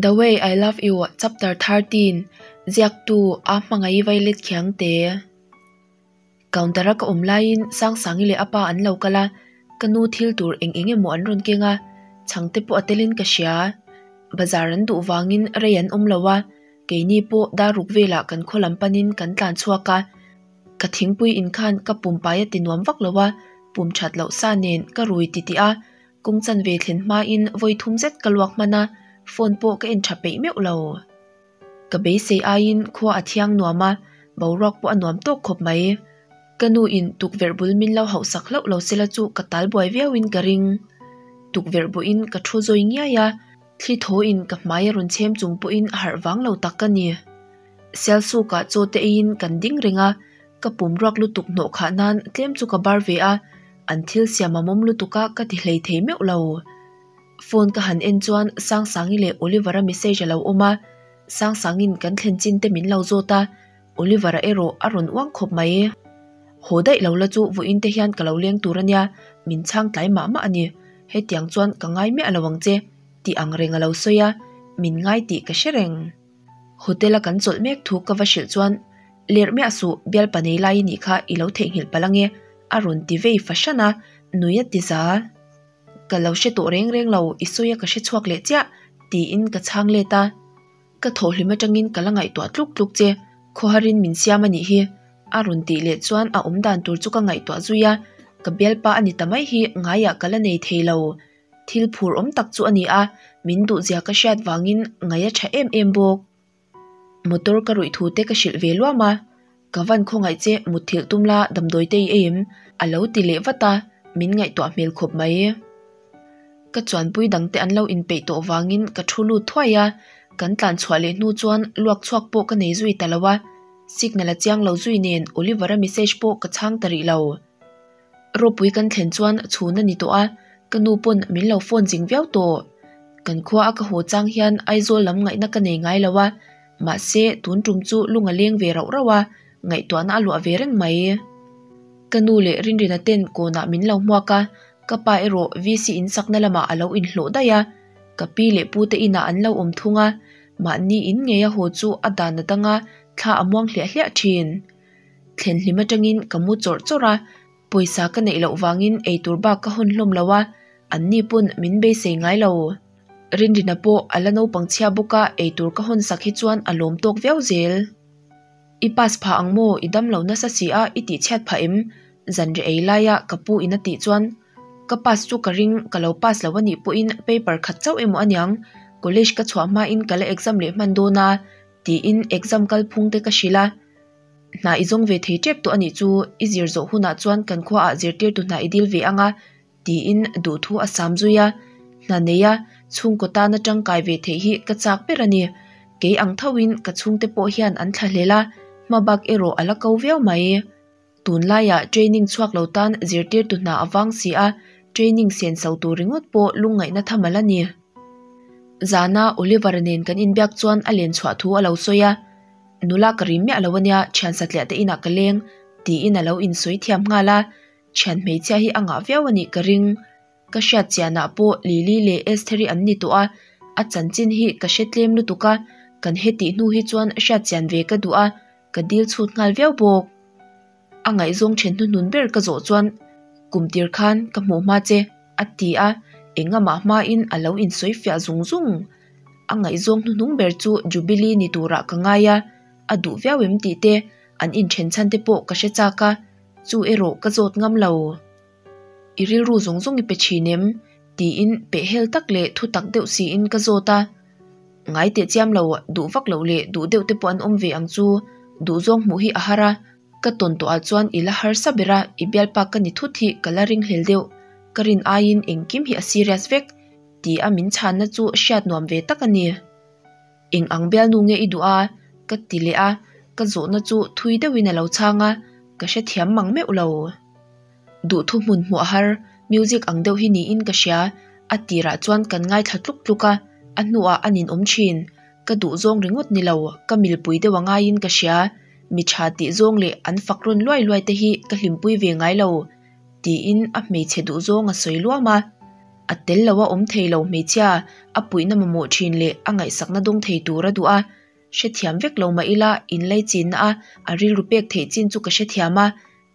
The Way I Love You Chapter 13 Ziaktu A Hmangaih Violet Khiangte Counter-a ka awm laiin Sangsangi leh a pa an lo kal a, ka nu thil tur eng eng emaw an rawn keng a, chhangte pawh a telin ka hria. Bazar an duh vangin rei an awm lo a, keini pawh dar ruk velah kan khaw lam panin kan tlan chhuak a. Ka thingpui in khan ka pum pai a ti nuam vak lo a, pum that loh sa nen ka rui titih a, kawng chanve thlen hmain vawi thum zet ka luak hman a, phone pawh ka en tha peih meuh lo. Ka beisei aiin khua a thiang nuam a, boruak pawh a nuam tawk khawp mai. Ka nu in tukverh bul min lo hauhsak hlauh lo sela chu ka tal buai viauin ka ring. Tukverh buhin ka thu zawi ngiai a, thli thawiin ka hmai a rawn chhem chung pawhin a harh vang lo tak ka ni. Sialsukah chaw te eiin kan ding reng a, ka pum ruak lutuk hnawh khah nan tlem chu ka bar ve a, an thil siam a mawm lutuk a ka ti hlei thei meuh lo. Phone ka han en chuan Sangsangi leh Oliver-a message a lo awm a, Sangsangin kan thlen chin te min lo zawt a, Oliver-a erawh a rawn uang khawp mai. Haw daih lo la chu vawiin te hian ka lo leng tur a nia, min chhang tlai mah mah a ni. Hetiang chuan ka ngai miah lo ang che, tih ang reng a lo sawi a, min ngai tih ka hre reng. Hotel a kan chawlh mek thu ka va hrilh chuan, Lerh miah suh, bialpa nei lai i nih kha i lo theihnghilh palh ange, a rawn ti vei fahran a, nui a ti za. Ka lo hre tawh reng reng lo, i sawi a ka hre chhuak leh chiah, tiin ka chhang let a. Ka thawhhlim atangin ka la ngaihtuah tluk tluk che, khawharin min siam a nih hi, a rawn tih leh chuan a awm dan tur chu ka ngaihtuah zui a, ka bialpa a ni ta mai hi ngaiah ka la nei thei lo. Thil phur awm tak chu a ni a, min duhzia ka hriat vangin ngaih a tha em em bawk. Motor ka ruih thu te ka hrilh ve luam a, ka van khawngaih che mutthilh tum la damdawi te i ei em? A lo ti leh vat a, min ngaihtuah hmel khawp mai. Ka chuanpui dang te an lo inpeih tawh vangin ka thu lut thuai a, kan tlan chhuah leh hnu chuan luak chhuak pawh ka nei zui ta lo a, signal a chiang lo zui nen Oliver-a message pawh ka chhang ta rih lo. Ropui kan thlen chuan chhun a ni tawh a, ka nu pawn min lo phone zing viau tawh. Kan khua a ka haw chang hian Aizawl lam ngaihna ka nei ngai lo a, mahse tun tum chu lung a leng ve rauh rauh a, ngaihtuahna a luah ve reng mai. Ka nu leh Rinrina ten kawnah min lo hmuak a, ka pa erawh VC in sakna lamah a lo inhlawh daih a, ka pi leh pu te inah an lo awm thung a, mahni in ngei a haw chu a dan a dang a, thla a muang hliah hliah thin. Thlen hlim atangin ka mu chawrh chawrh a, pawisa ka neih loh vangin eitur bak ka hawn hlawm lo a, anni pawn min beisei ngai lo. Rinrina pawh a la naupang chhia bawk a, eitur ka hawn sak hi chuan a lawm tawk viau zel. I pass phah ang maw, i dam lo nasa si a, i tih chhiat phah em? Zanri ei laia ka pu in a tih chuan ka pass chu ka ring, ka lo pass lo a nih pawhin paper khat chauh emaw aniang, college ka chhuah hmain ka la exam leh hman dawn a, tiin exam kalphung te ka hrilh a. Hna i zawng ve thei tep tawh a nih chu, i zir zawh hunah chuan kan khuaah zirtirtu hna i dil ve ang a, tiin duhthu a sam zui a. Hna neia chhungkaw tana tangkai ve theih hi ka chak ber a ni. Kei ang thoin ka chhungte pawh hian an thla hlel a, hma bak erawh a la ko viau mai. Tunlaiah training chhuak lo tan zirtirtu hna a vang si a, training sen so tur ringawt pawh lungngaihna tham a la ni. Zana Oliver-a nen kan inbiak chuan a len chhuah thu a lo sawi a. Nula ka rim miah lo ania, thian satliah te inah ka leng, tiin a lo insawi thiam nghal a, thian hmeichhia hi a ngah viau a nih ka ring. Ka hriat chianah pawh Lily leh Estheri an ni tawh a, a chanchin hi ka hre tlem lutuk a, kan hetih hnu hi chuan hriat chian ve ka duh a, ka dil chhut nghal viau bawk. A ngaihzawng then hnuhnun ber ka zawh chuan kum tir khan ka hmuh hma che a ti a, engamah hmain a lo insawi fiah zung zung. A ngaihzawng hnuhnung ber chu Jubilee ni turah ka ngai a, a duh viau em tih te, an inthen chhan te pawh ka hre chak a, chu erawh ka zawt ngam lo. I rilru zawng zawng i pe thin em? tiin pehhel tak leh thu tak deuh siin ka zawt a. Ngai teh chiam lo, duh vak loh leh duh deuh te pawh an awm ve ang chu, duhzawng hmuh hi a har a, ka tawn tawh ah chuan i la harsa ber a, i bialpa ka ni thut hi ka la ring hlel deuh, ka rin aiin engkim hi a serious vek, ti a min chhanna chu hriat nuam ve tak a ni. Eng ang bialnu nge i duh a? ka ti leh a, ka zawhna chu thui deuhin a lo chhang a, ka hrethiam mang meuh lo. Duhthu hmun hmuh a har, music ang deuh hi niin ka hria, a tirah chuan kan ngaithla tluk tluk a, a hnuah a ninawm thin. Ka duh zawng ringawt ni lo, ka milpui deuh a ngaiin ka hria, mi tha tih zawng leh an fak rawn luai luai te hi ka hlimpui ve ngai lo, tiin a hmeichhe duh zawng a sawi luam a. A tel lo a awm thei lo hmeichhia a puihna mamawh thin leh a ngaihsakna dawng thei tur a duh a. Hrethiam vek lo mah ila inlaichinna a a rilru pek theih chin chu ka hrethiam a,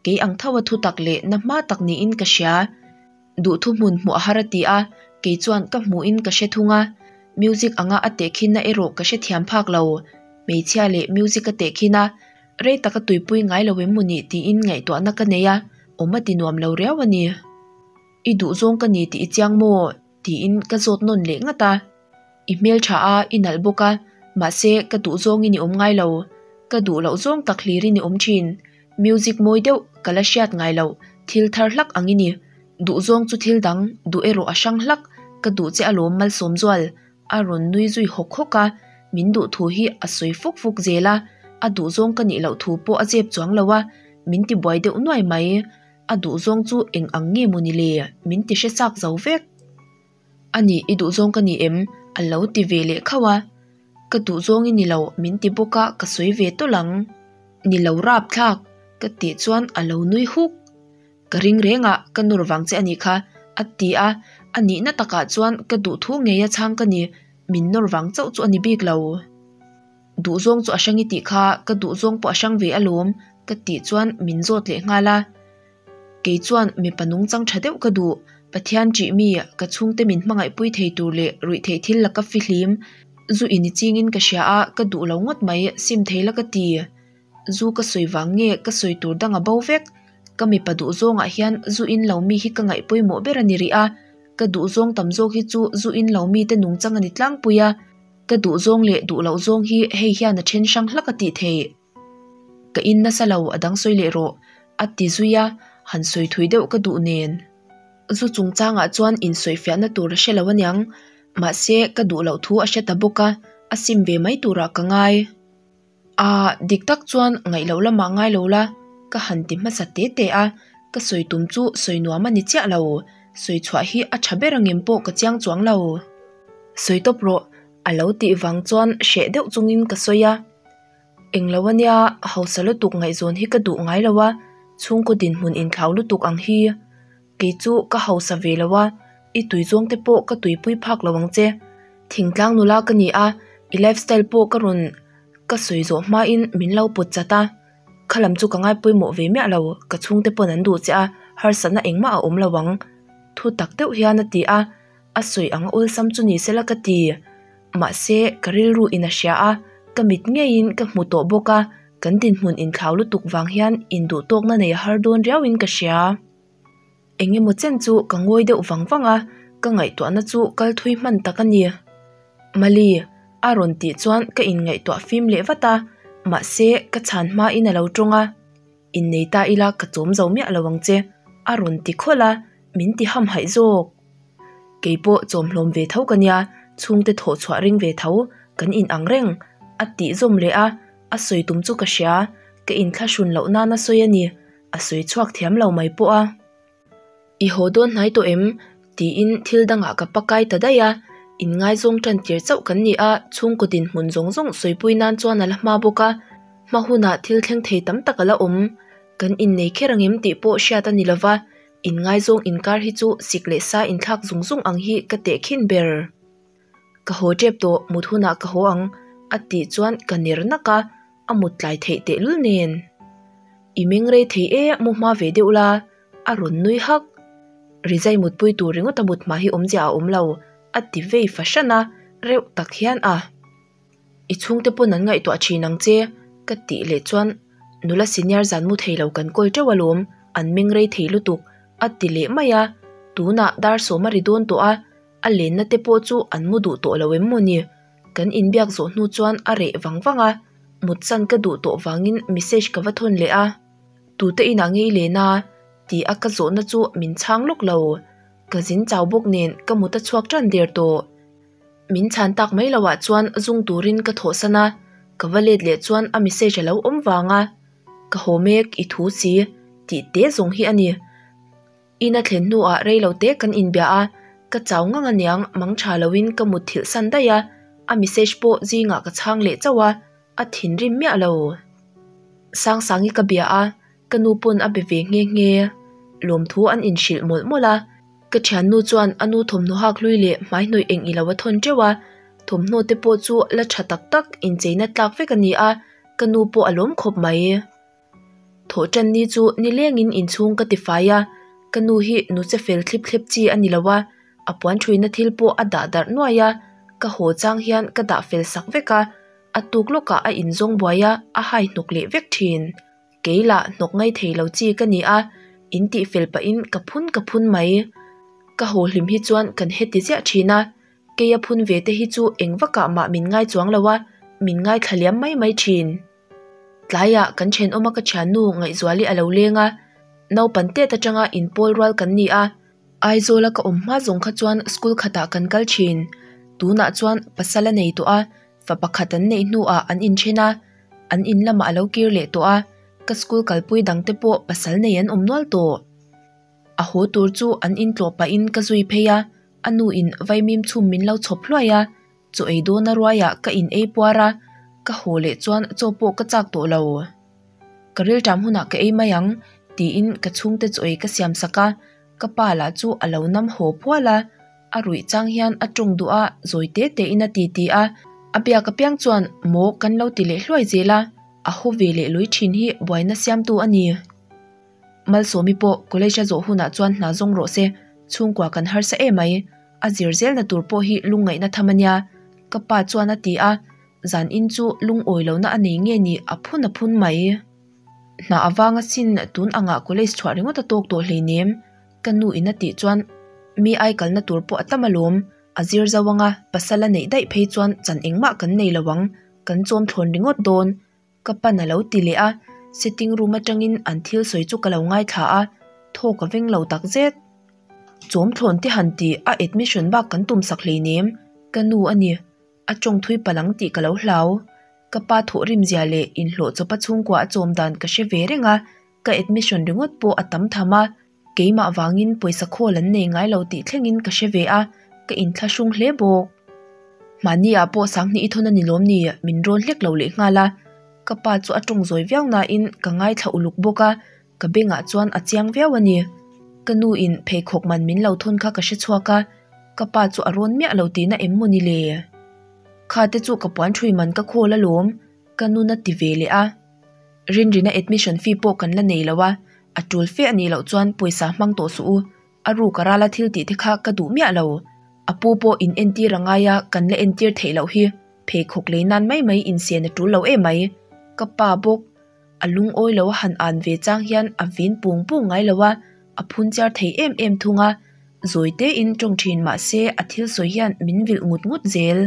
kei ang tho a thutak leh na hma tak niin ka hria. Duhthu hmun hmuh a har a ti a, kei chuan ka hmuhin ka hre thung a. Music anga a tehkhinna erawh ka hrethiam phak lo. Hmeichhia leh music a tehkhin a, rei taka tuipui ngai lo em maw ni tiin ngaihtuahna ka nei a, awm a ti nuam lo riau a ni. I duhzawng ka ni tih i chiang maw? tiin ka zawt nawn leh ngat a. I hmeltha a, i nalh bawk a, mahse ka duhzawngin i awm ngai lo. Ka duh loh zawng tak hlirin i awm thin. Music mawi deuh ka la hriat ngai loh, thil thar hlak ang i ni. Duhzawng chu thil dang, duh erawh a hrang hlak, ka duh che alawm Malsawmzual a rawn nui zui hawk hawk a, min duh thu hi a sawi fuk fuk zel a, a duhzawng ka nih loh thu pawh a zep chuang lo a, min ti buai deuh nuai mai. A duhzawng chu eng ang nge maw ni le? Min ti hre chak zo vek. A nih i duhzawng ka ni em? A lo ti ve leh khauh a. Ka duhzawng i ni lo min ti bawk a ka sawi ve tawlh ang. Ni lo rapthlak ka tih chuan a lo nui huk. Ka ring reng a ka nawr vang che a nih kha a ti a, a nihna takah chuan ka duhthu ngei a chhang ka ni, min nawr vang chauh chu a ni bik lo. Duhzawng chu a hrang i tih kha ka duhzawng pawh a hrang ve alawm ka tih chuan min zawt leh nghal a. Kei chuan mipa nungchang tha deuh ka duh, Pathian ṭih mi, ka chhungte min hmangaihpui thei tur leh ruih theih thil laka fihlim, zu in i chingin ka hria a, ka duh lo ngawt mai, sim thei la ka ti. Zu ka sawi vang nge ka sawi tur dang a bo vek? Ka mipa duhzawngah hian zu in lo mi hi ka ngaih pawimawh ber a ni rih a, ka duhzawng tam zawk hi chu zu in lo mite nungchang a ni tlangpui a, ka duhzawng leh duh loh zawng hi hei hian a then hrang hlak a tih theih. Ka in nasa lo a dang sawi leh rawh a ti zui a, han sawi thui deuh ka duh nen. Zu chungchangah chuan insawifiahna tur a hre lo aniang, mahse ka duh loh thu a hre ta bawk a, a sim ve mai turah ka ngai. Aaa dik tak chuan ngaih loh lamah ngai lo la ka han ti hmasa te te a, ka sawi tum chu sawi nuam a ni chiah lo, sawi chhuah hi a tha ber angem pawh ka chiang chuang lo. Sawi tawp rawh a lo tih vang chuan hreh deuh chungin ka sawi a. Englo ania hausa lutuk ngaihzawn hi ka duh ngai lo a, chhungkaw dinhmun inthlau lutuk ang hi. Kei chu ka hausa ve lo a, i tui zawng te pawh ka tuipui phak lo ang che. Thingtlang nula ka ni a, i lifestyle pawh ka rawn ka sawi zawh hmain min lo pawt chat a. Kha lam chu ka ngai pawimawh ve miah lo, ka chhungte pawn an duh che a, harsatna engmah a awm lo ang. Thu tak deuh hian a ti a, a sawi ang awlsam chu ni sela ka ti. Mahse, ka rilru in a hria a, ka mit ngeiin ka hmu tawh bawk a, kan dinhmun inthlau lutuk vang hian induhtawkna nei a har dawn riauin ka hria. Eng emaw chen chu ka ngawi deuh vang vang a, ka ngaihtuahna chu kal thui hman tak a ni. Mali, a rawn tih chuan ka inngaihtuah fim leh vat a, mahse, ka chhan hmain a lo tawng a. Innei ta ila ka chawm zo miah lo ang che, a rawn ti khawlh a, min ti hamhaih zawk. Kei pawh chawmhlawm ve tho ka nia, chhungte thawh chhuah ring ve tho, kan in ang reng, a tih zawm leh a, a sawi tum chu ka hria, ka inthlahrun loh nana sawi a ni, a sawi chhuak thiam lo mai pawh a. I haw dawn hnai tawh em? tiin thil dangah ka pakai ta daih a, inngaizawng tan tir chauh kan ni a, chhungkaw dinhmun zawng zawng sawipui nan chuan a la hma bawk a, hma hunah thil thleng thei tam tak a la awm, kan innei kher angem tih pawh hriat a ni lova, Inngaizawng inkar hi chu sik leh sa inthlak zung zung ang hi ka teh khin ber. Ka haw tep tawh, mut hunah ka haw ang, a tih chuan ka ner nak a, a mut tlai theih tehlul nen. I meng rei thei e, mu hma ve deuh la, a rawn nui hak. Rizai mutpui tur ringawt a mut hma hi awmzia a awm lo, a ti vei fahran a, reuh tak hian a. I chhungte pawn an ngaihtuah thin ang che, ka tih leh chuan nula senior zan mu thei lo kan kawl teuh alawm, an meng rei thei lutuk, a ti leh mai a, tunah dar sawm a ri dawn tawh a, a lenna te pawh chu an mu duh tawh lo em maw ni? Kan inbiak zawh hnu chuan a reh vang vang a, mut chan ka duh tawh vangin message ka va thawn leh a, Tute inah nge i len a? ti a ka zawhna chu min chhang lawk lo, ka zin chau bawk nen ka mut a chhuak tan der tawh. Min chhan tak mai loh ah chuan zung turin ka thawhsan a, ka va let leh chuan a message a lo awm vang a, Ka haw mek i thu si tih te zawng hi a ni. In a thlen hnuah rei lo te kan inbia a, ka chau ngang aniang mang tha loin ka mut thilh san daih a, a message pawh zingah ka chhang leh chauh a, a thinrim miah lo. Sangsangi ka bia a, ka nu pawn a be ve nghe nghe. Lawmthu an inhrilh mawlh mawlh a. Ka thiannu chuan a nu thawmhnaw hak hlui leh hmai hnawih eng ilo a thawn teuh a, thawmhnaw te pawh chu la tha tak tak incheina tlak vek a ni a, ka nu pawh a lawm khawp mai. Thawh tan ni chu nilengin inchhung ka tifai a, ka nu hi nu che fel thlip thlep chi a ni lo a, a puan thuina thil pawh a dah darh nuai a, ka haw chang hian ka dah fel sak vek a, a tuk lawkah a inzawng buai a, a hai hnawk leh vek thin. Kei lah hnawk ngai thei lo chi ka ni a, in tih fel pahin ka phun ka phun mai. Ka haw hlim hi chuan kan heti ziah thin a, kei a phun ve te hi chu eng vakah mah min ngai chuang lo a, min ngaithla liam mai mai thin. Tlaiah kan thenawma ka thiannu Ngaihzuali a lo leng a, naupan tet atanga inpawl rual kan ni a, Aizawla ka awm hma zawng kha chuan school khatah kan kal thin. Tunah chuan pasal a nei tawh a, fa pakhat an neih hnuah an inthen a, an in lamah a lo kir leh tawh a, ka school kalpui dangte pawh pasal nei an awm nual tawh. A haw tur chu an intlawh pahin ka zui phei a, a nu in vaimim chhum min lo chhawp hluai a, chaw ei dawna ruaiah ka in ei puar a, ka haw leh chuan chaw pawh ka chak tawh lo. Ka rilṭam hunah ka ei mai ang, tiin ka chhungte chaw ei ka siam sak a, ka pa lah chu a lo nam haw phual a, a ruih chang hian a tawng duh a, zawi te tein a ti ti a, a biak apiang chuan maw kan lo ti leh hluai zel a, a haw ve leh lui thin hi buaina siamtu a ni. Malsawmi pawh college a zawh hunah chuan hna zawng rawh se, chhungkua kan harsa em mai, a zir zelna tur pawh hi lungngaihna tham a nia, ka pa chuan a ti a, zan in chu lungawi lohna a nei nge ni a phun a phun mai. Hna avanga sin tun angah college chhuah ringawt a tawk tawh hleinem, ka nu in a tih chuan mi ai kalna tur pawh a tam alawm, a zir zo anga pasal a neih daih phei chuan chan engmah kan nei lo ang, kan chawm thlawn ringawt dawn. Ka pan a lo ti leh a, sitting room atangin an thil sawi chu ka lo ngaithla a, thaw ka veng lo tak zet. Chawm thlawn te han tih a admission bak kan tum sak hleinem, ka nu a ni. A tawng thui palh ang tih ka lo hlau. Ka pa thawhrim zia leh inhlawh chawpa chhungkua a chawm dan ka hre ve reng a, ka admission ringawt pawh a tam tham a, keimah vangin pawisa khawl an nei ngai lo tih thlengin ka hre ve a, ka inthlahrung hle bawk. Mahni ah pawh Sanghnih i thawn a ni lawm ni? Min rawn hlek lo leh nghal a, ka pa chu a tawng zawi viau nain ka ngaithla uluk bawk a, ka bengah chuan a chiang viau a ni. Ka nu in pheikhawk man min lo thawn kha ka hre chhuak a, ka pa chu a rawn miah lo tihna em maw ni le? Kha te chu ka puan thui man ka khawl alawm, ka nun a ti ve leh a. Rinrina admission fee pawh kan la nei lo a, a tul fe a nih loh chuan pawisa hmang tawh suh u, a ruk a rala thil tih te kha ka duh miah lo. A pu pawh in entir a ngai a, kan la entir theih loh hi, pheikhawk lei nan mai mai insen a tul lo em mai. Ka pa bawk a lungawi lo a han an ve chang hian a vin pung pung ngai lo a, a phun chiar thei em em thung a, zawi tein tawng thin mah se a thil sawi hian min vilh ngut ngut zel.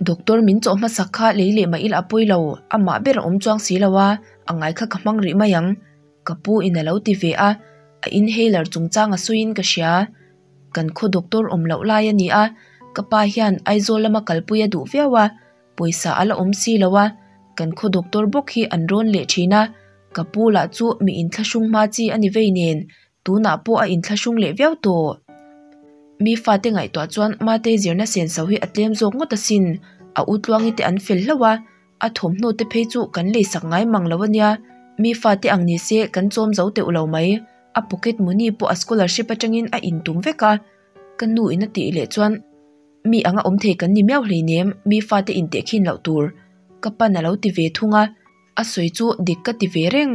Doctor min chawh hmasak kha lei leh mah ila a pawi lo, amah ber a awm chuang si lo a, a ngai kha ka hmang rih mai ang, ka pu in a lo ti ve a, a inhaler chungchang a sawiin ka hria. Kan khaw doctor awm loh lai a ni a, ka pa hian Aizawl lama kalpui a duh viau a, Pawisa a la awm si lo a, kan khaw doctor bawk hi an rawn leh thin a, ka pu lah chu mi inthlahrung hma chi a ni vei nen, tunah pawh a inthlahrung leh viau tawh. Mi fate ngaihtuah chuan Matei zirna senso hi a tlem zawk ngawt asin, a u tluangi te an fel hlauh a, a thawmhnaw te phei chu kan leisak ngai mang lo ania, mi fate ang ni se kan chawm zo teuh lo mai, a pocket money pawh a scholarship atangin a intum vek a, ka nu in a tih leh chuan. Mi anga awm thei kan ni miau hleinem, mi fate inteh khin loh tur. Ka pan a lo ti ve thung a, a sawi chu dik ka ti ve reng.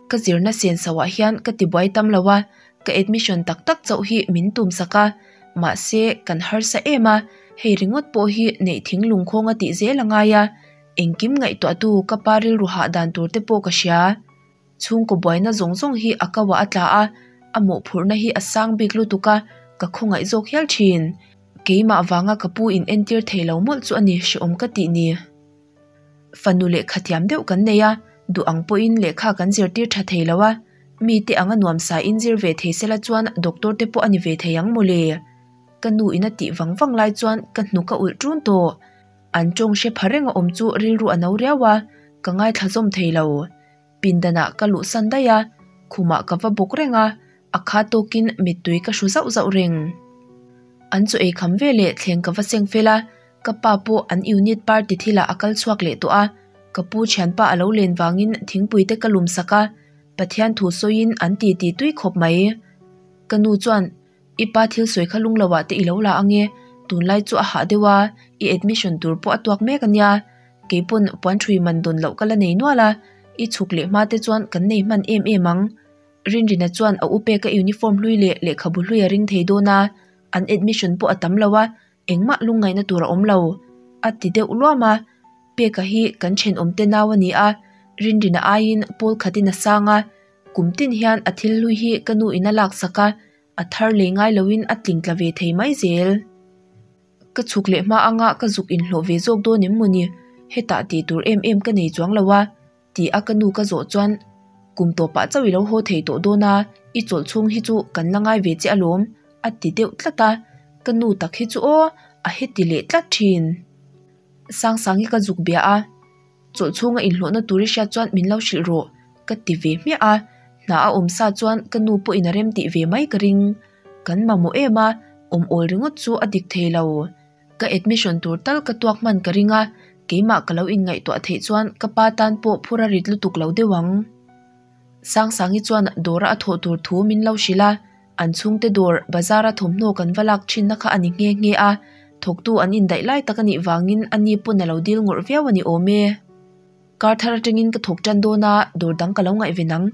Ka zirna sen sauhah hian ka ti buai tam lo a, ka admission tak tak chauh hi min tum sak a, mahse kan harsa em a, hei ringawt pawh hi neih thing lungkhawng a tih zel a ngai a, engkim ngaihtuahtu ka pa rilru hah dan tur te pawh ka hria. Chhungkaw buaina zawng zawng hi a kauah a tla a, a mawhphurhna hi a sang bik lutuk a, ka khawngaih zawk hial thin. Keimah vanga ka pu in entir thei lo mawlh chu a ni hrehawm ka tih ni. Fanu lehkha thiam deuh kan nei a, duh ang pawhin lehkha kan zirtir tha thei lo a, mite anga nuamsa in zir ve thei sela chuan doctor te pawh a ni ve thei ang mawle. Ka nu in a tih vang vang lai chuan ka hnuk a ulh ṭun tawh. An tawng hre pha reng a awm chu rilru a no riau a, ka ngaithla zawm thei lo. Pindanah ka luhsan daih a, khumah ka va bawk reng a, a kha tawkin mittui ka hru zauh zauh reng. An chaw ei kham veleh thleng ka va seng fel a, ka pa pawh an unit party thilah a kal chhuak leh tawh a, ka pu thianpa a lo len vangin thingpui te ka lum sak a, Pathian thu sawiin an titi tui khawp mai. Ka nu chuan. I pa thil sawi kha lung loah te i lo la ange, tunlai chu a hah deuh a, i admission tur pawh a tuak mek ania, keipawn puan thui man dawn loh ka la nei nual a, i chhuk leh hma te chuan kan nei hman em em ang. Rinrina chuan a u peka uniform hlui leh lehkhabu hlui a ring thei dawn a, an admission pawh a tam lo a, engmah lungngaihna tur a awm lo, a ti deuh luam a. Peka hi kan thenawmte nau a ni a, Rinrina aiin pawl khatin a sang a, kum tin hian a thil hlui hi ka nu in a laksak a, a thar lei ngai loin a tling tla ve thei mai zel. Ka chhuk leh hma anga ka zuk inhlawh ve zawk dawn em mawni? Hetah tih tur em em ka nei chuang lo a, ti a ka nu ka zawh chuan kum tawpah chauh i lo haw thei tawh dawn a, i chawlh chhung hi chu kan la ngai ve che alawm, a ti deuh tlat a, ka nu tak hi chu aw, a heti leh tlat thin. Sangsangi ka zuk bia a. Chawlh chhunga inhlawhna tur i hriat chuan min lo hrilh rawh, ka ti ve hmiah a, hna a awm sa chuan ka nu pawhin a rem tih ve mai ka ring. Kan mamawh em a, awm awl ringawt chu a dik thei lo. Ka admission tur tal ka tuak hman ka ring a, keimah ka lo inngaihtuah theih chuan ka pa tan pawh phur a rit lutuk lo deuh ang. Sangsangi chuan dawra a thawh tur thu min lo hrilh a, an chhungte dawr bazar a thawmhnaw kan va lak thinna kha a ni nghe nghe a, thawktu an indaih lai tak a nih vangin a ni pawn a lo dil ngawrh viau a ni awm e. Kar thar atangin ka thawk tan dawn a, dawr dang ka lo ngaihven ang,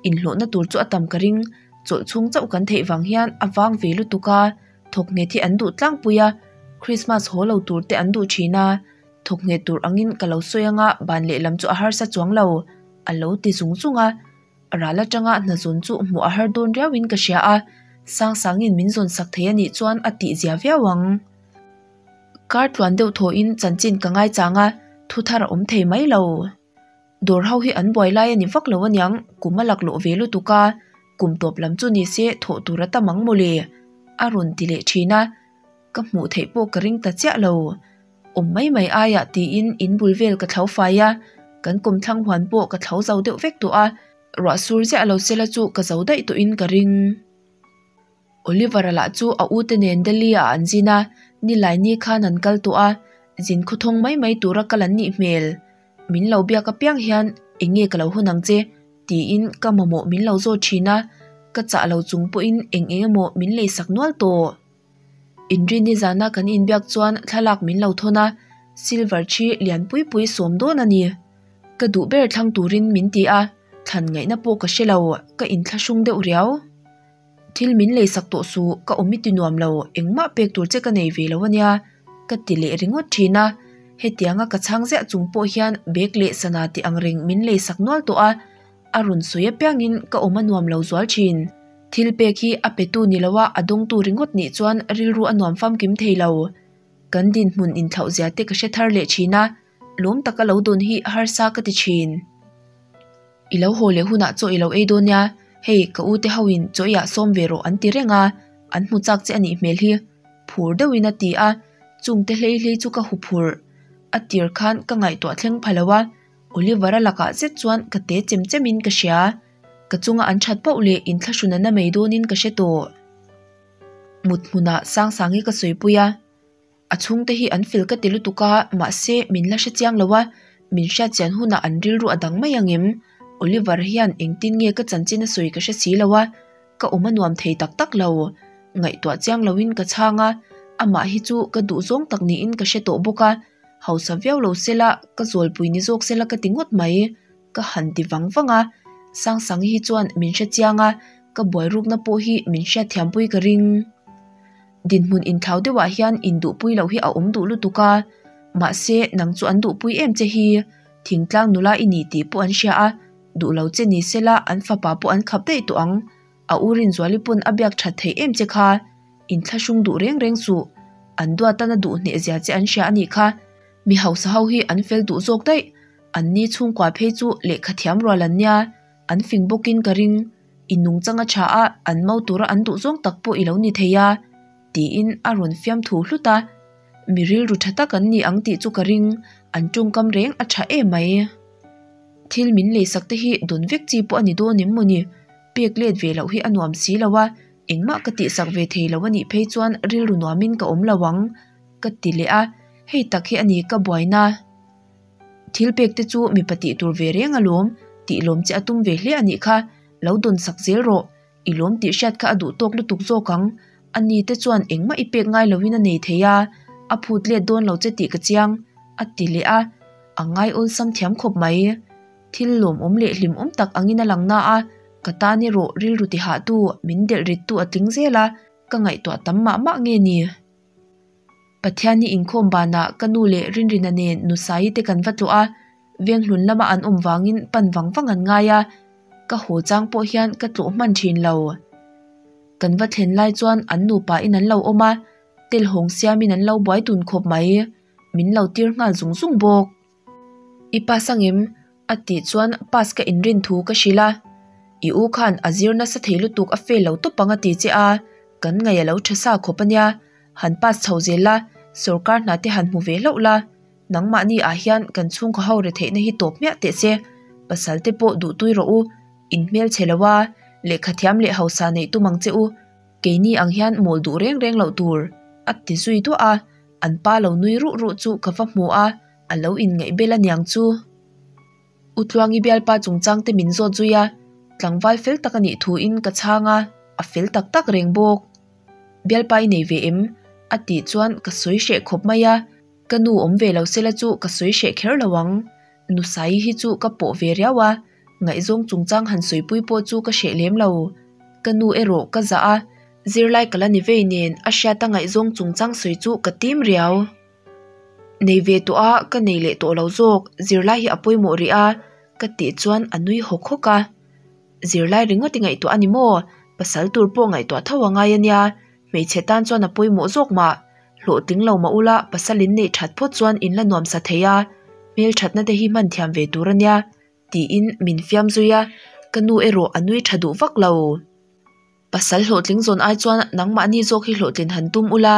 inhlawhna tur chu a tam ka ring, chawlh chhung chauh kan theih vang hian a vang ve lutuk a, thawk nghet hi an duh tlangpui a, Christmas haw lo tur te an duh thin a, thawk nghet tur angin ka lo sawi anga ban lehlam chu a harsa chuang lo, a lo ti zung zung a. Ral atanga hna zawn chu hmuh a har dawn riauin ka hria a, Sangsangin min zawn sak thei a nih chuan a tih zia viau ang. Kar tluan deuh thawhin chanchin ka ngaichang a, thu thar a awm thei mai lo. Dawr ho hi an buai lai a ni vak lo aniang, kum a laklawh ve lutuk a, kum tawp lam chu ni se thawh tur a tam ang mawle, a rawn ti leh thin a, ka hmuh theih pawh ka ring ta chiah lo. Awm mai mai aiah tiin in bul vel ka thlo fai a, kan kawmthlang huan pawh ka thlo zo deuh vek tawh a, ruah sur ziah lo sela chu ka zo daih tawhin ka ring. Oliver-a lah chu a ute nen Delhi ah an zin a, nilai ni khan an kal tawh a, zin khawthawng mai mai tura kal an nih hmel. Min lo biak apiang hian eng nge ka lo hawn ang che? tiin ka mamawh min lo zawt thin a, ka chah lo chung pawhin eng eng emaw min leisak nual tawh. Inrinni zana kan inbiak chuan thlalak min lo thawn a, silver thi lian pui pui sawm dawn a ni. Ka duh ber thlang turin min ti a, thlan ngaihna pawh ka hre lo, ka inthlahrung deuh riau. Thil min leisak tawh suh, ka awm i ti nuam lo, engmah pek tur che ka nei ve lo a nia, ka ti leh ringawt thin a. Hetianga ka chhang ziah chung pawh hian bag leh sana tih ang reng min leisak nual tawh a, a rawn sawi apiangin ka awm a nuam lo zual thin. Thil pek hi a petu ni loa a dawngtu ringawt nih chuan rilru a nuam famkim thei lo. Kan dinhmun inthlauh zia te ka hre thar leh thin a, lawm taka lo dawn hi harsa ka ti thin. I lo haw leh hunah chaw i lo ei dawn nia, hei ka u te hoin chaw i ah sawm ve rawh an ti reng a, an hmu chak che a nih hmel hi. Phur deuhin a ti a, chungte hlei hlei chu ka hu phurh. A tir khan ka ngaihtuah thleng pha lo a, Oliver-a lakah zet chuan ka te chem chemin ka hria. Ka chunga an that pauh leh inthlahrun a na mai dawnin ka hre tawh. Mut hmunah Sangsangi ka sawipui a, a chhungte hi an fel ka ti lutuk a, mahse min la hre chiang lo a, min hriat chian hunah an rilru a dang mai ang em? Oliver hian engtin nge ka chanchin a sawi ka hre si lo a, ka awm a nuam thei tak tak lo. Ngaihtuah chiang loin ka chhang a, amah hi chu ka duh zawng tak niin ka hre tawh bawk a, hausa viau lo sela ka zawlpui ni zawk sela ka ti ngawt mai. Ka han ti vang vang a, Sangsangi hi chuan min hre chiang a, ka buai rukna pawh hi min hriat thiampui ka ring. Dinhmun inthlau deuhah hian induhpui loh hi a awm duh lutuk a, mahse nang chu an duhpui em che hi, thingtlang nula i ni tih pawh an hria a, duh lo che ni sela an fapa pawh an khap daih tawh ang, a u Rinzuali pawn a biak that theih em che kha, inthlahrung duh reng reng suh, an duatan a duh hneh zia che an hria a nih kha, mi hausa ho hi an fel duh zawk daih. An ni chhungkua phei chu lehkha thiam rual an nia, an fing bawkin ka ring. I nungchang a tha a, an mau tura an duh zawng tak pawh i lo ni thei a, tiin a rawn fiam thu hlut a. Mi rilru tha tak an ni ang tih chu ka ring, an tawngkam reng a tha em mai. Thil min leisak te hi dawn vek chi pawh a ni dawn em mawni? Pek let ve loh hi a nuam si lo a, engmah ka tihsak ve thei lo a nih phei chuan rilru nuamin ka awm lo ang, ka ti leh a, hei tak hi a ni ka buaina. Thil pek te chu mipa tih tur ve reng alawm, tih lawm che a tum ve hle a nih kha, lo dawn sak zel rawh, i lawm tih hriat kha a duh tawk lutuk zawk ang, Ani te chuan engmah i pek ngai loin a nei thei a, a phut let dawn lo che tih ka chiang, a ti leh a, a ngai awlsam thiam khawp mai. Thil lawmawm leh hlimawm tak angin a lang na a, ka tan erawh rilru tihahtu, min delh rittu a tling zel a, ka ngaihtuah tam mah mah nge ni? Pathianni inkhawm banah ka nu leh Rinrina nen Nusaii te kan va tlawh a, Venghlun lama an awm vangin pan vang vang an ngai a, ka haw chang pawh hian ka tlawh hman thin lo. Kan va thlen lai chuan an nupa in an lo awm a, telhawng siamin an lo buai tun khawp mai, min lo tir nghal zung zung bawk. I pass angem? A tih chuan pass ka inrin thu ka hrilh a, I u khan a zir nasa thei lutuk a fail lo tawp ang a ti che a, kan ngaih a lo tha sa khawp a nia, han pass chho zel la, sawrkar hna te han hmu ve hlauh la, nangmahni ah hian kan chhungkaw ho re theihna hi tawp hmiah teh se, pasal te pawh duhtui rawh u, in hmelchhe lo a, lehkha thiam leh hausa neih tum ang che u, keini ang hian mawl duh reng reng loh tur, a ti zui duah a, an pa lo nui ruh ruh chu ka va hmu a. A lo inngaih bel aniang chu. U Tluangi bialpa chungchang te min zawt zui a, tlangval fel tak a nih thuin ka chhang a, a fel tak tak reng bawk. Bialpa i nei ve em? A tih chuan ka sawi hreh khawp mai a, ka nu awm ve lo sela chu ka sawi hreh kher lo ang. Nusaii hi chu ka pawh ve riau a, ngaihzawng chungchang han sawipui pawh chu ka hreh lem lo. Ka nu erawh ka zah a, zirlai ka la ni vei nen a hriata ngaihzawng chungchang sawi chu ka tim riau. Nei ve tawh a, ka nei leh tawh lo zawk, zirlai hi a pawimawh rih a, ka tih chuan a nui hawk hawk a. Zirlai ringawt i ngaihtuah a ni maw? Pasal tur pawh ngaihtuah tho a ngai a nia, hmeichhe tan chuan a pawimawh zawk mah. Hlawhtling lo mah ula pasal in neih that phawt chuan in la nuamsa thei a, hmelthatna te hi hman thiam ve tur a nia, tiin min fiam zui a, ka nu erawh a nui tha duh vak lo. Pasal hlawhtling zawn ai chuan nangmahni zawk hi hlawhtlin han tum ula,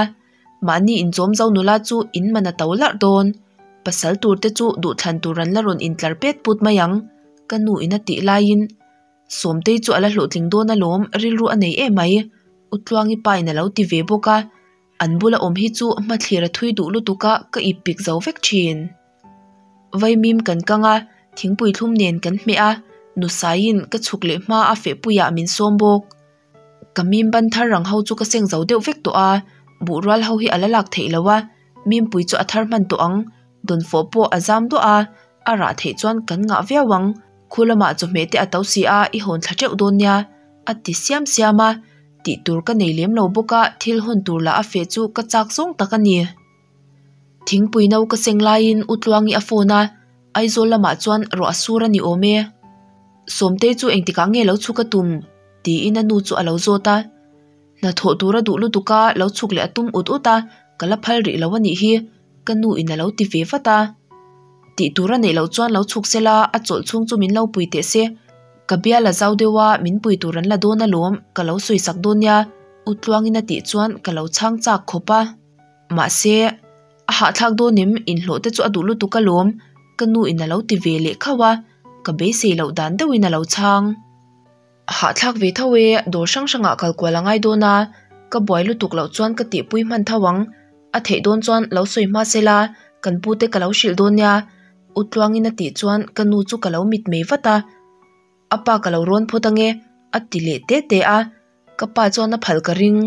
mahni inchawm zo nula chu in man a to larh dawn. Pasal tur te chu duhthlan tur an la rawn intlar pet put mai ang, ka nu in a tih laiin Sawmtei chu a la hlawhtling dawn alawm rilru a nei em mai, U Tluangi pa in a lo ti ve bawk a, an bula awm hi chu hmathlir a thui duh lutuk a ka ip pik zo vek thin. Vaimim kan kang a, thingpui thlum nen kan hmeh a, Nusaiin ka chhuk leh hma a fehpuiah min sawm bawk. Ka mim ban thar rang ho chu ka seng zo deuh vek tawh a, buh rual ho hi a la lak theih lo a, mimpui chu a thar hman tawh ang, dawnfawh pawh a zam duah a, a rah theih chuan kan ngah viau ang, khu lamah chawhmeh te a to si a, i hawn thla teuh dawn nia, a ti siam siam a, tih tur ka nei lem lo bawk a, thil hawn tur lah a feh chu ka chak zawng tak a ni. Thingpui no ka seng laiin U Tluangi a phone a, Aizawl lamah chuan ruah a sur a ni awm e. Sawmtei chu engtikah nge lo chhuk a tum? tiin a nu chu a lo zawt a. Hnathawh tur a duh lutuk a, lo chhuk leh a tum ut ut a, ka la phal rih lo a nih hi, ka nu in a lo ti ve vat a. Tih tur a neih loh chuan lo chhuk sela, a chawlh chhung chu min lo pui teh se. Ka bial a zau deuh a, min pui tur an la dawn alawm, ka lo sawisak dawn nia, U Tluangin a tih chuan ka lo chhang chak khawp a. Mahse, a hahthlak dawn em? Inhlawh te chu a duh lutuk alawm, ka nu in a lo ti ve leh khauh a, ka beisei loh dan deuhin a lo chhang. A hahthlak ve tho e, dawr hrang hrangah kal kual a ngai dawn a, ka buai lutuk loh chuan ka tihpui hman tho ang. A theih dawn chuan lo sawi hma sela, kan pu te ka lo hrilh dawn nia, U Tluangin a tih chuan ka nu chu ka lo mitmei vat a. A pa ka lo rawn phawt ange, a ti leh te te a. Ka pa chuan a phal ka ring,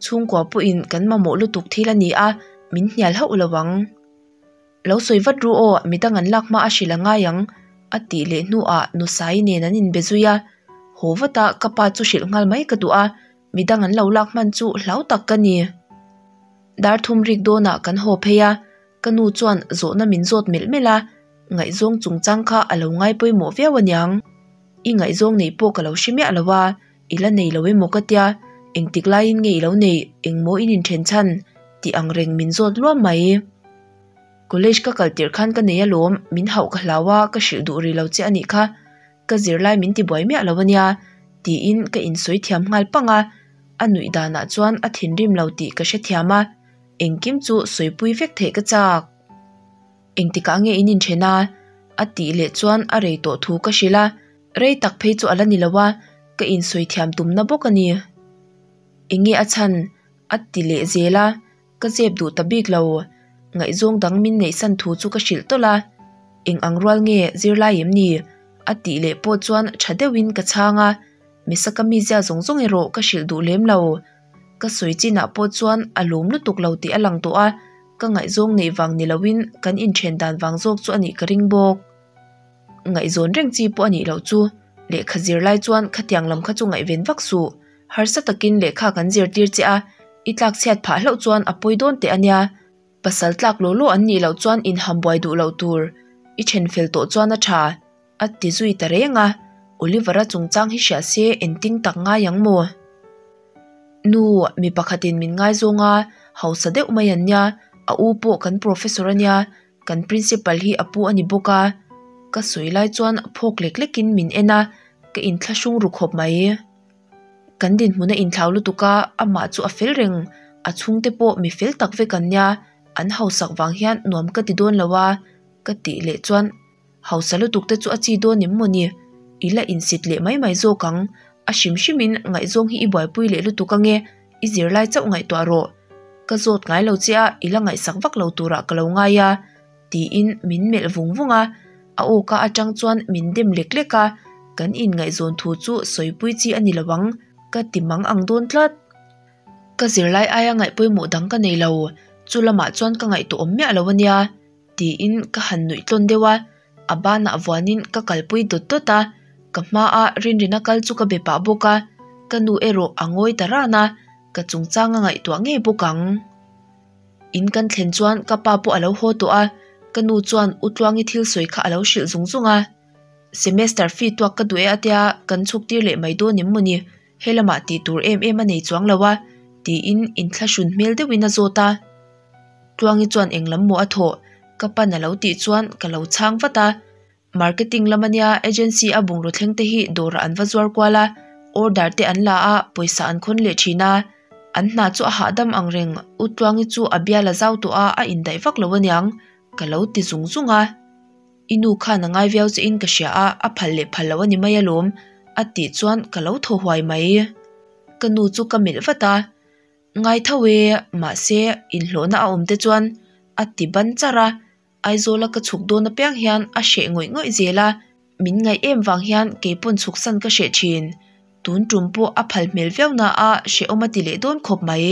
chhungkua pawhin kan mamawh lutuk thil a ni a, min hnial hauh lo ang. Lo sawi vat ru aw, midang an lak hma a hrilh a ngai ang, a tih leh hnuah Nusaii nen an inbe zui a. Haw vata ka pa chu hrilh nghal mai ka duh a, midang an lo lak hman chu hlau tak ka ni. Dar thum rik dawnah kan haw phei a, ka nu chuan zawhna min zawt melh melh a, ngaihzawng chungchang kha a lo ngai pawimawh viau aniang. I ngaihzawng neih pawh ka lo hre miah lo a, I la nei lo emaw ka tia, engtik laiin nge i lo neih, engmaw in inthen chhan? tih ang reng min zawt luam mai. College ka kal tirh khan ka nei alawm, min hauh ka hlau a, ka hrilh duh rih lo che a nih kha, ka zirlai min tibuai miah lo ania, tiin ka insawi thiam nghal pang a, a nuih danah chuan a thinrim lo tih ka hrethiam a, engkim chu sawipui vek theih ka chak. Engtikah nge in inthen a? a tih leh chuan a rei tawh thu ka hrilh a, rei tak phei chu a la ni lo a, ka insawi thiam tumna bawk a ni. Enge a chhan? a ti leh zel a, ka zep duh ta bik lo. Ngaihzawng dang min neihsan thu chu ka hrilh tawlh a, Eng ang rual nge zirlai em ni? a tih leh pawh chuan tha deuhin ka chhang a, Mesaka mizia zawng zawng erawh ka hrilh duh lem lo. Ka sawi chinah pawh chuan a lawm lutuk lo tih a lang tawh a, ka ngaihzawng neih vang ni loin kan inthen dan vang zawk chu a nih ka ring bawk. Ngaihzawn reng chi pawh a nih loh chu. Lehkha zir lai chuan khatiang lam kha chu ngaihven vak suh. Harsa takin lehkha kan zirtir che a, i tlak chhiat phah hlauh chuan a pawi dawn teh a nia. Pasal tlak law law an nih loh chuan inham buai duh loh tur. I then fel tawh chuan a tha. A ti zui ta reng a, Oliver-a chungchang hi hria se engtin tak ngai ang maw? Nu, mi pakhatin min ngaizawng a, hausa deuh mai an nia, a u pawh kan professor a nia, kan principal hi a pu a ni bawk a. Ka sawi lai chuan phawk lek lekin min en a, ka inthlahrung ru khawp mai. Kan dinhmun a inthlau lutuk a, amah chu a fel reng, a chhungte pawh mi fel tak vek an nia, an hausak vang hian nuam ka ti dawn lo a, ka tih leh chuan hausa lutuk te chu a chi dawn em mawni? I la insit leh mai mai zawk ang, a hrim hrimin ngaihzawng hi i buaipui leh lutuk ange, i zirlai chauh ngaihtuah rawh. Ka zawt ngai lo che a, i la ngaihsak vak lo turah ka lo ngai a, tiin min melh vung vung a, a awka atang chuan min dem lek lek a, kan inngaihzawn thu chu sawipui chi a ni lo ang, ka ti mang ang dawn tlat. Ka zirlai aia ngaihpawimawh dang ka nei lo, chu lamah chuan ka ngaihtuah awm miah lo a nia, tiin ka han nuih tlawn deuh a, a banah vuanin ka kalpui dawt dawt a, ka hmaa Rinrina kal chu ka be pah bawk a, ka nu erawh a ngawi ta ran a, ka chungchang a ngaihtuah ngei bawk ang. In kan thlen chuan ka pa pawh a lo haw tawh a, ka nu chuan U Tluangi thil sawi kha a lo hrilh zung zung a. Semester fee tuak ka duh e a tia kan chhuk tir leh mai dawn em mawni, he lamah tih tur em em a nei chuang lo a, tiin inthlahrun hmel deuhin a zawt a. Tluangi chuan eng lam maw a thawh, ka pan a lo tih chuan ka lo chhang vat a. Marketing lam ania agency a bungraw thleng te hi dawrah an va zuar kual a, order te an la a, pawisa an khawn leh thin a. An hna chu a hahdam ang reng, U Tluangi chu a bial a zau tawh a, a indaih vak lo aniang, ka lo ti zung zung a. I nu khan a ngai viau che in ka hria a, a phal leh phal lo a ni mai alawm, a tih chuan ka lo thaw huai mai. Ka nu chu ka melh vat a. Ngai tho e, mahse inhlawhna a awm te chuan a ti ban char a, Aizawla ka chhuk dawn apiang hian a hreh ngawih ngawih zel a, min ngaih em vang hian kei pawn chhuksan ka hreh thin. Tun tum pawh a phal hmel viau na a hrehawm a ti leh dawn khawp mai.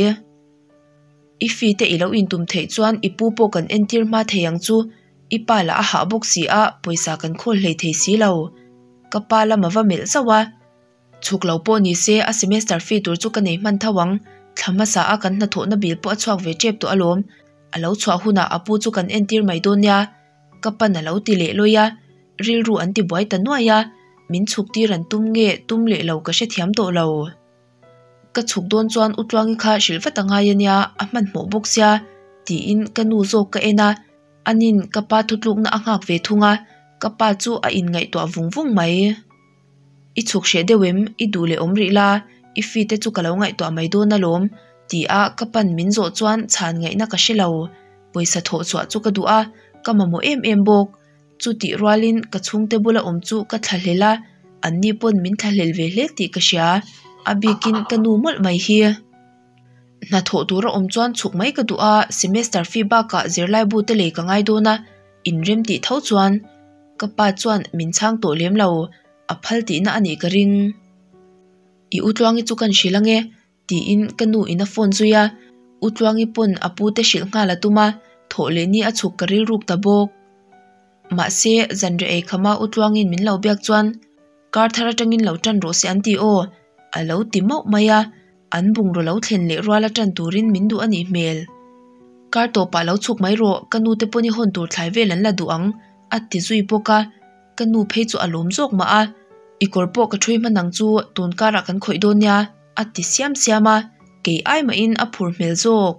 I fite i lo intum theih chuan i pu pawh kan entir hma thei ang chu, i pa lah a hah bawk si a, pawisa kan khawl hlei thei si lo. Ka pa lam a va melh zauh a. Chhuk lo pawh ni se a semester fee tur chu ka nei hman tho ang, thla hmasa a kan hnathawhna bill pawh a chhuak ve tep tawh alawm, a lo chhuah hunah a pu chu kan entir mai dawn nia, ka pan a lo ti leh lawi a, rilru an ti buai ta nuai a, min chhuk tir an tum nge tum leh lo ka hrethiam tawh lo. Ka chhuk dawn chuan U Tluangi kha hrilh vat a ngai ania, a hmanhmawh bawk sia, tiin ka nu zawk ka en a. Anin ka pa thutlukna a nghak ve thung a, ka pa chu a inngaihtuah vung vung mai. I chhuk hreh deuh em? I duh leh awm rih la, i fee te chu ka lo ngaihtuah mai dawn alawm, ti a ka pan min zawh chuan chhan ngaihna ka hre lo. Pawisa thawh chhuah chu ka duh a, ka mamawh em em bawk. Chutih rualin ka chhungte bula awm chu ka thlahlel a, anni pawn min thlahlel ve hle tih ka hria, a bikin ka nu mawlh mai hi. Hna thawh tura awm chuan chhuk mai ka duh a, semester fee bakah zirlaibu te lei ka ngai dawn a, inrem tih tho chuan ka pa chuan min chhang tawh lem lo, a phal tihna a nih ka ring. I U Tluangi chu kan hrilh ange tiin ka nu in a phone zui a, U Tluangi pawn a pu te hrilh nghal a tum a, thawh leh ni a chhuk ka rilruk ta bawk. Mahse, zanriah ei khama U Tluangin min lo biak chuan kar thar atangin lo tan rawh se an ti aw, a lo ti mauh mai a, an bungraw lo thlen leh ruala tan turin min duh a nih hmel. Kar tawpah lo chhuk mai rawh, ka nu te pawn i hawn tur thlai vel an la duh ang, a ti zui bawk a, ka nu phei chu a lawm zawk mah a, i kawr pawh ka ṭhui hman ang chu tun karah kan khawih dawn nia, a ti siam siam a, kei ai mahin a phur hmel zawk.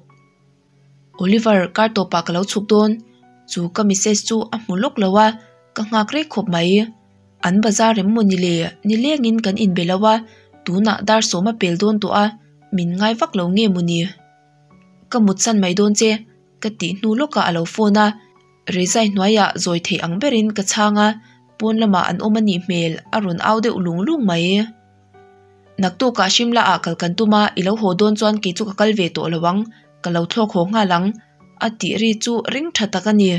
Oliver, kar tawpah ka lo chhuk dawn. Chu ka message chu a hmu lawk lo a, ka nghak rei khawp mai. An bazar em maw ni le? Nilengin kan inbe lo a, tunah dar sawm a pel dawn tawh a, min ngai vak lo nge maw ni? Ka mutsan mai dawn che, ka tih hnu lawkah a lo phone a. Rezai hnuaiah zawi theih ang berin ka chhang a, pawn lamah an awm a nih hmel, a rawn au deuh lung lung mai. Naktukah Shimla ah kal kan tum a, i lo haw dawn chuan kei chu ka kal ve tawh lo ang, ka lo thlawk haw nghal ang, a tih ri chu ring tha tak a ni.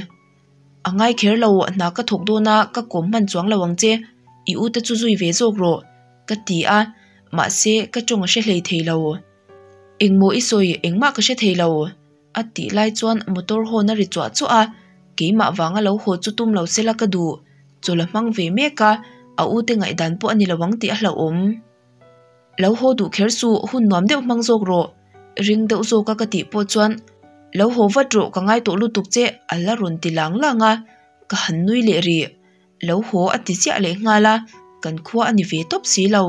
A ngai kher lo, hna ka thawk dawn a, ka kawm hman chuang lo ang che, i u te chu zui ve zawk rawh, ka ti a, mahse ka tawng a hre hlei thei lo. Engmaw i sawi, engmah ka hre thei lo, a tih lai chuan motor horn a ri chuah chuah a, keimah vanga lo haw chu tum lo sela ka duh, chawl a hmang ve mek a, a u te ngaihdan pawh a ni lo ang tih a hlauhawm. Lo haw duh kher suh, hun nuam deuh hmang zawk rawh, ring deuh zawka ka tih pawh chuan Lo haw vat rawh ka ngai tawh lutuk che a la rawn ti lang lang a, ka han nui leh rih. Lo haw a ti chiah leh nghal a, kan khua a ni ve tawp si lo.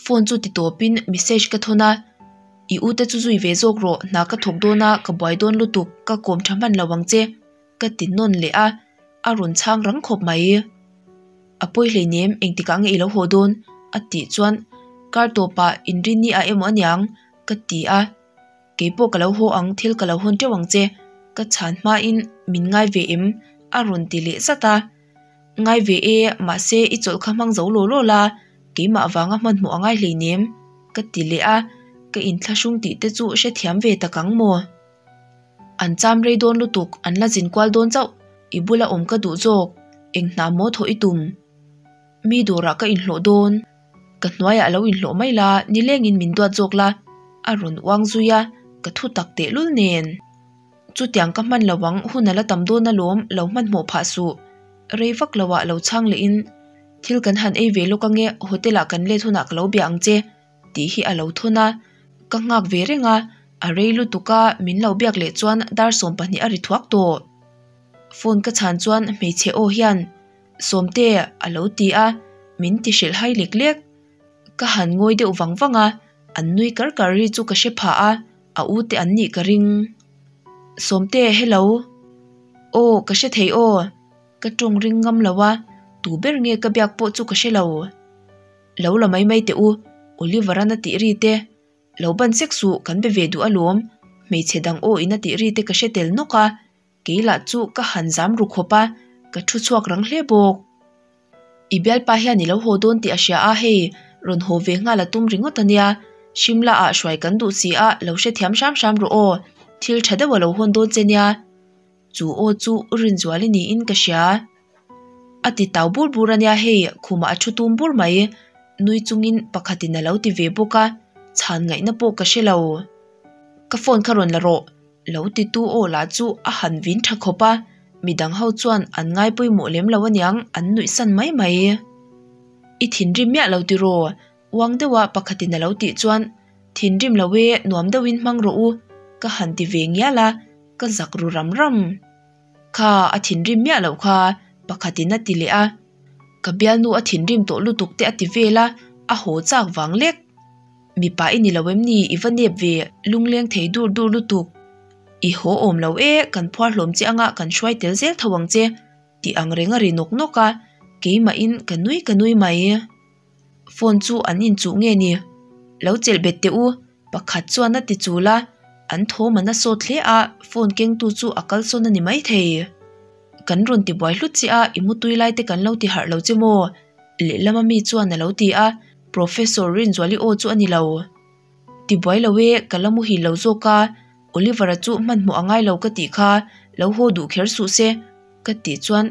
Phone chu ti tawpin message ka thawn a, I u te chu zui ve zawk rawh, hna ka thawk dawn a, ka buai dawn lutuk, ka kawm tha hman lo ang che, ka ti nawn leh a, a rawn chhang rang khawp mai. A pawi hleinem, engtikah nge i lo haw dawn? a tih chuan, Kar tawpah inrinni ah emaw aniang, ka ti a. Keipawh ka lo haw ang, thil ka lo hawn teuh ang che, ka chhan hmain min ngai ve em? a rawn ti leh zat a. Ngai ve e, mahse i chawlh kha hmang zo law law la, keimah vanga hmanhmawh a ngai hleinem, ka ti leh a, ka inthlahrung tih te chu hrethiam ve tak ang maw? An cham rei dawn lutuk, an la zin kual dawn chauh, i bula awm ka duh zawk, eng hna maw thawh i tum? Mi dawrah ka inhlawh dawn. Ka hnuaiah a lo inhlawh mai la, nilengin min duat zawk la, a rawn uang zui a, ka thu tak tehlul nen. Chutiang ka hman lo ang, hun a la tam dawn alawm, lo hmanhmawh phah suh. Rei vak lo ah lo chhang lehin, Thil kan han ei ve lawk ange, hotel ah kan let hunah ka lo bia ang che, tih hi a lo thawn a. Ka nghak ve reng a, a rei lutuk a, min lo biak leh chuan dar 12 a ri thuak tawh. Phone ka chhan chuan hmeichhe aw hian, Sawmte, a lo ti a, min ti hrilh hai lek lek. Ka han ngawi deuh vang vang a, an nui kar kar ri chu ka hre phah a, a u te an nih ka ring. Sawmte, hello. Aw, ka hre thei aw. Ka tawng ring ngam lo a, tu ber nge ka biak pawh chu ka hre lo. Lo la mai mai teh u, Oliver-a'n a tih ri te. Lo ban sek suh, kan be ve duh alawm. Hmeichhe dang aw in a tih ri te ka hre tel nawk a, Kei lah chu ka han zam ru khawp a, ka thu chhuak rang hle bawk. I bialpa hian i lo haw dawn tih a hria a, hei, rawn haw ve nghal a tum ringawt a nia. Shimla ah hruai kan duh si a, lo hrethiam hram hram rawh aw, thil tha deuh a lo hawn dawn che nia. Chu aw chu u Rinzuali niin ka hria. A ti tau bur bur a nia hei, khumah a thu tum bur mai. Nui chungin pakhatin a lo ti ve bawk a, chhan ngaihna pawh ka hre lo. Ka phone kha rawn la rawh. Lo titu aw lah chu a han vin tha khawp a, midang ho chuan an ngai pawimawh lem lo aniang an nuih san mai mai. I thinrim miah lo tiraw? Uang deuha pakhatin a lo tih chuan, Thinrim lo e, nuam deuhin hmang rawh u, ka han ti ve ngial a, ka zak ru ram ram. Kha, a thinrim miah loh kha, pakhatin a ti leh a. Ka bialnu a thinrim tawh lutuk te a ti vel a, a haw chak vang lek. Mipa i ni lo em ni, i va nep ve, lungleng thei dur dur lutuk. I haw awm lo e, kan phuar hlawm che anga kan hruai tel zel tho ang che, tih ang reng a ri nawk nawk a, keimahin ka nui ka nui mai. Phone chu an inchuh nge ni? Lo chelh bet teh u, pakhat chuan a ti chul a, an thawm an a sawt hle a, phone kengtu chu a kalsawn a ni maithei. Kan rawn ti buai hlut che a, i mutui lai te kan lo ti harh lo che maw? Lehlama mi chuan a lo ti a, Professor Rinzuali aw chu a ni lo. Ti buai lo e, ka la muhil lo zawk a, Oliver-a chu hmanhmawh a ngai lo ka tih kha, lo haw duh kher suh se, ka tih chuan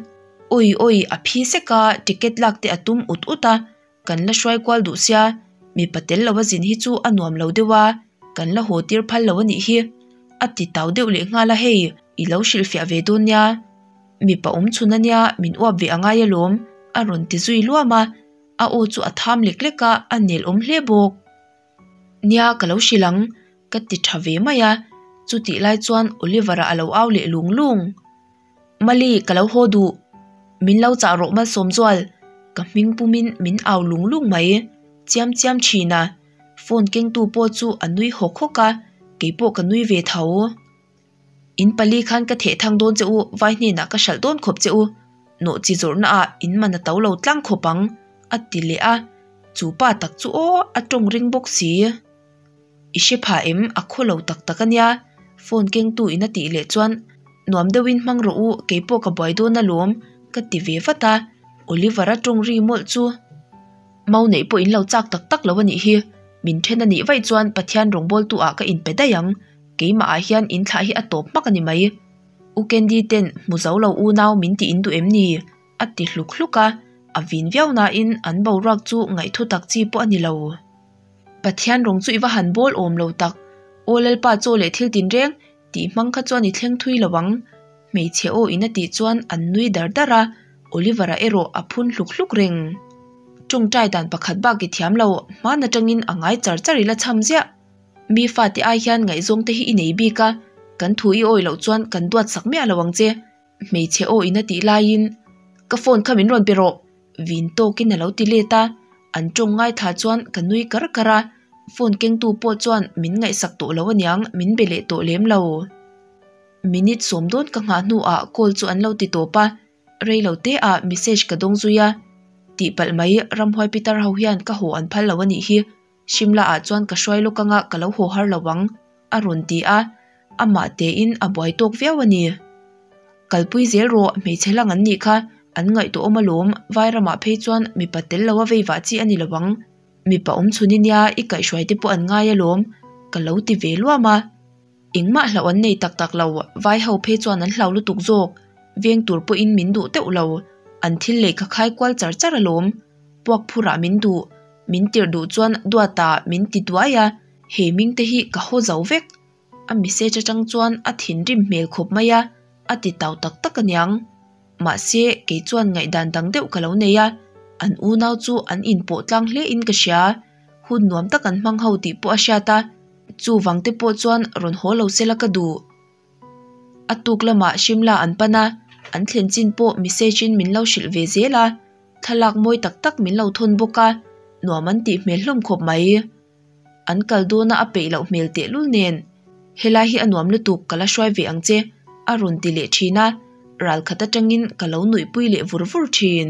awi awi a phi sek a, ticket lak te a tum ut ut a, kan la hruai kual duh sia, mipa tel lo a zin hi chu a nuam lo deuh a, kan la haw tir phal lo a nih hi, a ti tau deuh leh nghal a hei, i lo hrilhfiah ve dawn nia. Mipa awm chhun a nia, min uap ve a ngai alawm, a rawn ti zui luam a, a aw chu a tham lek lek a, a nel awm hle bawk. Nia, ka lo hrilh ang, ka ti tha ve mai a, chutih lai chuan Oliver-a a lo au leh lung lung. Mali, ka lo haw duh. Min lo chah rawh Malsawmzual, ka hming pumin min au lung lung mai. Chiam chiam thin a, phone kengtu pawh chu a nui hawk hawk a, keipawh ka nui ve tho. In pali khan ka theh thang dawn che u, vai hnenah ka hralh dawn khawp che u, nawh chi zawrhna ah in man a to lo tlang khawp ang, a ti leh a, chu pa tak chu aw a tawng ring bawk si. I hre pha em, a khaw lo tak tak a nia, phone kengtu in a tih leh chuan nuam deuhin hmang rawh u, keipawh ka buai dawn alawm, ka ti ve vat a, Oliver-a tawng ri mawlh chu. Mau neih pawh in lo chak tak tak lo a nih hi, min then a nih vaih chuan Pathian rawngbawltu ah ka inpe daih ang, Keimah ah hian in thlah hi a tawp hmak a ni mai. U Candy ten hmu zo lo unau min tih in duh em ni? A ti hluk hluk a, a vin viau nain an boruak chu ngaihthu tak chi pawh a ni lo. Pathian rawng chu i va han bawl awm lo tak, Aw Lalpa chaw leh thil tinreng tih hmang kha chuan i thleng thui lo ang. Hmeichhe aw in a tih chuan an nui dar dar a, Oliver-a erawh a phun hluk hluk reng. Tawngtai dan pakhat bak i thiam lo, hman atangin a ngai char char i la chham ziah. Mi fate ai hian ngaihzawng te hi i nei bik a, kan thu i awi loh chuan kan duat sak miah lo ang che. Hmeichhe aw in a tih laiin, Ka phone kha min rawn pe rawh! Vin tawkin a lo ti let a, an tawng ngaithla chuan ka nui kar kar a, phone kengtu pawh chuan min ngaihsak tawh lo aniang min be leh tawh lem lo. Minute sawm dawn ka nghah hnuah call chu an lo ti tawp a, rei lo te ah message ka dawng zui a, tihpalh mai ramhuai pitar ho hian ka haw an phal lo anih hi, Shimla ah chuan ka hruai lawk anga ka lo haw har lo ang, a rawn ti a, amah tein a buai tawk viau a ni. Kalpui zel rawh, hmeichhe hlang an nih kha, an ngaihtuahawm alawm, Vairamah phei chuan mipa tel lo a vei vah chi a ni lo ang. Mipa awm chhun i nia, i kaihhruai te pawh an ngai alawm, ka lo ti ve luam a. Engmah hlauh an nei tak tak lo, vai ho phei chuan an hlau lutuk zawk, veng tur pawhin min duh teuh lo, an thil lei kha khai kual char char alawm, puak phurah min duh, min tirh duh chuan duatah min ti duai a, he hming te hi ka haw zo vek. A message atang chuan a thinrim hmel khawp mai a, a ti tau tak tak aniang. Mahse, kei chuan ngaihdan dang deuh ka lo nei a, an unau chu an inpawh tlang hle in ka hria, hun nuam tak an hmang ho tih pawh a hriat a, chuvang te pawh chuan rawn haw lo sela ka duh. A tuk lamah Shimla an pan a, an thlen chin pawh message in min lo hrilh ve zel a, thlalak mawi tak tak min lo thawn bawk a, nuam an tih hmel hlawm khawp mai. An kal dawna a peih loh hmel tehlul nen, Helai hi a nuam lutuk, ka la hruai ve ang che, a rawn ti leh thin a, ral khat atangin ka lo nuihpui leh vur vur thin.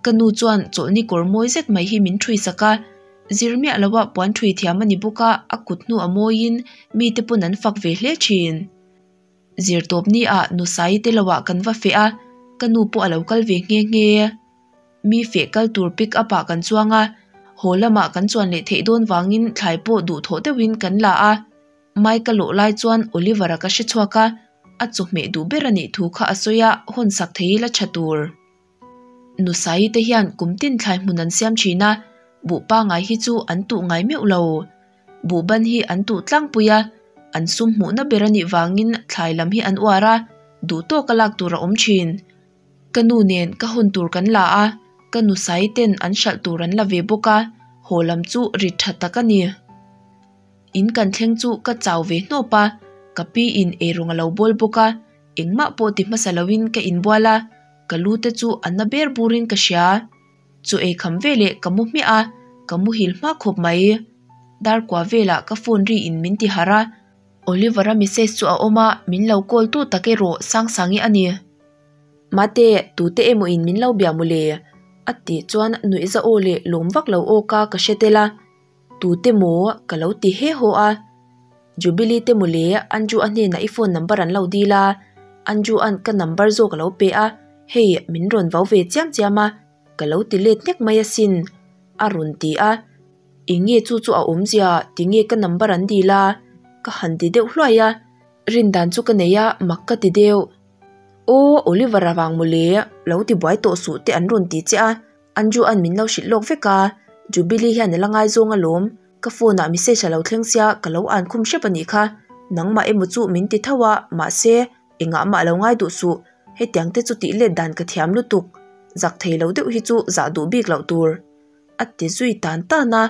Ka nu chuan chawlhni kawr mawi zet mai hi min ṭhui sak a, zir miah loa puan ṭhui thiam a ni bawk a, a kut hnu a mawiin mite pawn an fak ve hle ṭhin. Zirtawp ni ah Nusaii te loah kan va feh a, ka nu pawh a lo kal ve nghe nghe. Mi feh kal tur pick up ah kan chuang a, haw lamah kan chuan leh theih dawn vangin thlai pawh duhthawh deuhin kan la a. Mai ka lawh lai chuan Oliver-a ka hre chhuak a, a chawhmeh duh ber a nih thu kha a sawi a, hawn sak thei ila tha tur. Nusaii te hian kum tin thlai hmun an siam thin a, buh pangai hi chu an tuh ngai meuh lo. Buh ban hi an tuh tlangpui a, an sum hmuhna ber a nih vangin thlai lam hi an uar a, duh tawka lak tur a awm thin. Ka nu nen ka hawn tur kan la a, ka nusaii ten an hralh tur an la ve bawk a, haw lam chu rit tha tak a ni. In kan thleng chu ka chau ve hnawp a, ka pi in eirawng a lo bawl bawk a, engmah pawh ti hmasa loin ka inbual a, ka lu te chu a na ber burin ka hria. Chu ei kham veleh ka mu hmiah a, ka muhil hma khawp mai. Darkua velah ka phone ri in min ti harh a, Oliver-a message chu a awm a, min lo call tu tak erawh Sangsangi a ni. Mate, tute emaw in min lo bia mawle? A tih chuan nuihza aw leh lawm vak lo aw ka ka hre tel a. Tute maw? Ka lo ti he haw a. Jubilee te mawle, Anju a hnenah i phone number an lo dil a. Anju an ka number zawk a lo pe a, hei min rawn vau ve chiam chiam a, ka lo ti let nek mai asin, a rawn ti a. Eng nge chu chu a awmzia, tinge ka number an dil a? Ka han ti deuh hluai a, rindan chu ka nei a, mak ka ti deuh. Aw, Oliver a vang mawle, lo ti buai tawh suh te an rawn ti che a, Anju an min lo hrilh lawk vek a, Jubilee hian a la ngaizawng alawm, ka phone ah message a lo thleng sia ka lo an khum hrep a nih kha, nangmah emaw chu min ti tho a, mahse engah mah lo ngai duh suh, hetiang te chu tih let dan ka thiam lutuk, zak thei lo deuh hi chu zah duh bik loh tur. A ti zui tan tan a,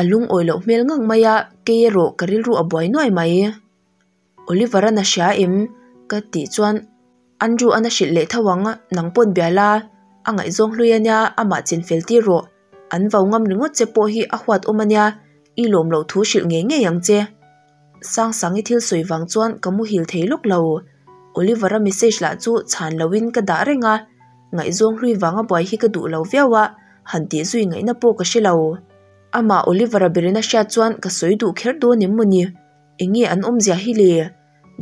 a lungawi loh hmel ngang mai a, kei erawh ka rilru a buai nuai mai. Oliver-a na hria em? Ka tih chuan Andrew-a na hrilh leh tho ang, nang pawn bia la, a ngaihzawng hlui a nia, amah chin fel tir rawh, an vau ngam ringawt che pawh hi a huat awm a nia, i lawm loh thu hrilh ngei ngei ang che. Sangsangi thil sawi vang chuan ka muhil thei lawk lo. Oliver-a message lah chu chhan loin ka dah reng a, ngaihzawng hlui vanga buai hi ka duh lo viau a, han tih zui ngaihna pawh ka hre lo. Amah Oliver-a berin a hriat chuan ka sawi duh kher dawn em mawni? Enge an awmzia hi le?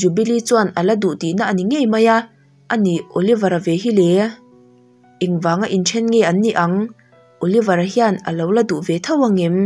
Jubilee chuan a la duh tihna a ni ngei mai a, a ni Oliver-a ve hi le? Engvanga inthen nge an nih ang? Oliver-a hian a lo la duh ve tho ang em?